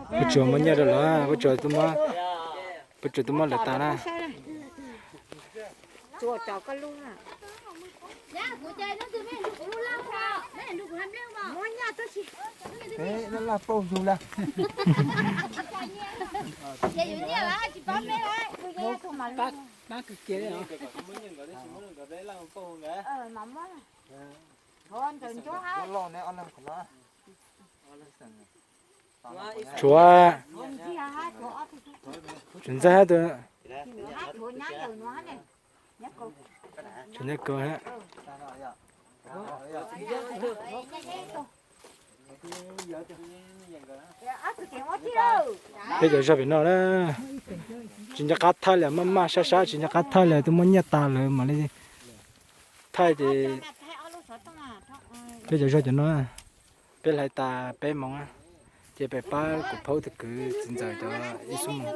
Puab tsuas muab nyiaj rau lawv, puab tsuas, puab tsuas tuaj muab lawv tas na. Tshuav, tshuav ntxawg hab tus, tshuav nyab kaus hab. Peb cov zog pem no na, tsis nco qab thaij li, maj maj sab sab tsis nco qab thaij li, twb muab nyiaj tas lawm mam li thaij ces. Peb cov zog cov no, peb hlais tas peb moos, ces peb pab kuv phaub tus kwv txiv ntxawm cov ib xuab moos.